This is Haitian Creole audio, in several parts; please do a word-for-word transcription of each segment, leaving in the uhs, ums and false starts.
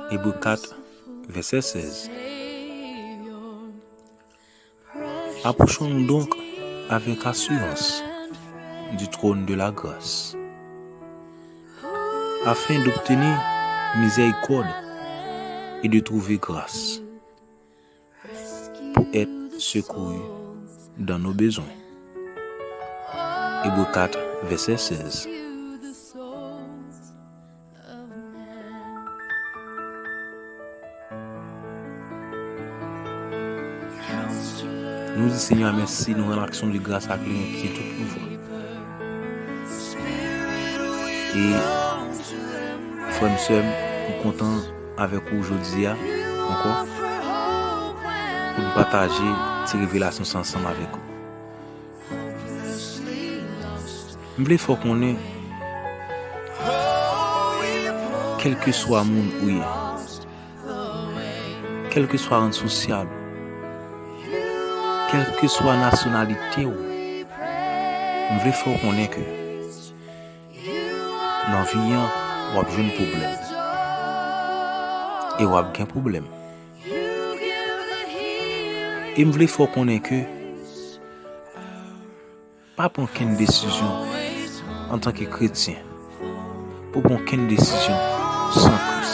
Ebre kat, vèsè sèz. Approchons-nous donc avec assurance du trône de la grâce, afin d'obtenir miséricorde et de trouver grâce pour être secourus dans nos besoins. Ebre kat, vèsè sèz. Nou di Senyè mèsi, nou rann aksyon de gras ak li ki gen tout pouvwa. E frè m, sè m, m kontan avèk ou jodi a ankò pou n pataje ti revelasyon sa ansanm avèk ou. M vle fè w konnen, kèlkeswa moun ou ye, kèlkeswa rang sosyal, kèlkeswa nasyonalite w, m vle fè w konnen ke nan vi an, w ap jwenn pwoblèm. E w ap gen pwoblèm. E m vle fè w konnen ke pa pran okenn desizyon antanke kretyen pou pran okenn desizyon san Kris.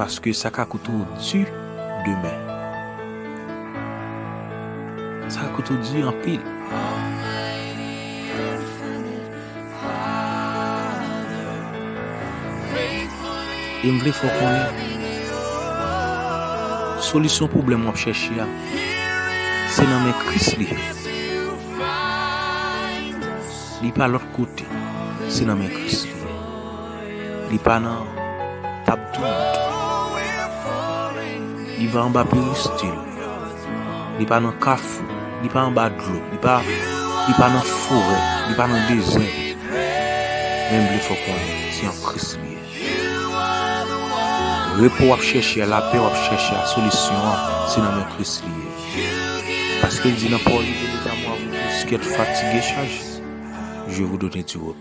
Paske sa ka koute w di demen. Sa ka koute w di anpil. E m vle fè w konnen, solisyon pwoblèm w ap chèche a, se nan men Kris li ye. Li pa lòt kote, se nan men Kris li ye. Li pa nan tab toulent. Li pa anba peristil. Li pa nan kafou. Li pa anba dlo. Li pa, li pa nan forè. Li pa nan dezè. Men m vle fè w konnen, se an Kris li ye. Repo w ap chèche a, lapè w ap chèche a, solisyon an, se nan men Kris li ye. Paske l di nan pawòl li, venez à moi, vous tous qui êtes fatigués, chargés, je vous donne du repos.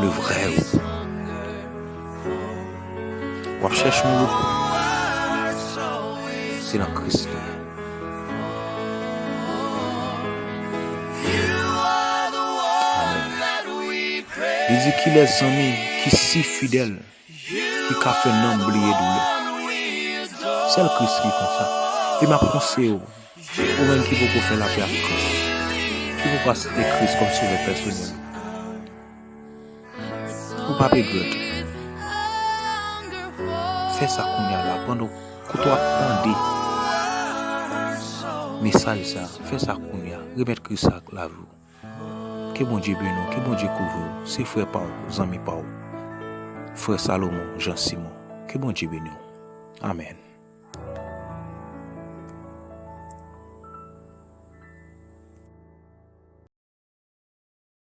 Le vrai repos. W ap chèche yon repo. Se nan Kris li ye. Amen. Li di, kilès zanmi ki si fidèl, ki ka fè nanm bliye doulè? Sèl Kris ki konsa. E m ap konseye w, ou menm ki poko fè lapè ak Kris, ki poko aksepte Kris kòm sovè pèsonèl, ou p ap regrèt. Fè sa kounye a la, pandan kote w ap tande mesaj sa, fè sa kounye a. Remèt Kris ak lavi w. Ke Bondye beni w, ke Bondye kouvri w. Se frè pa w, zanmi pa w, frè Salomon Jean Simon. Ke Bondye beni w. Amèn.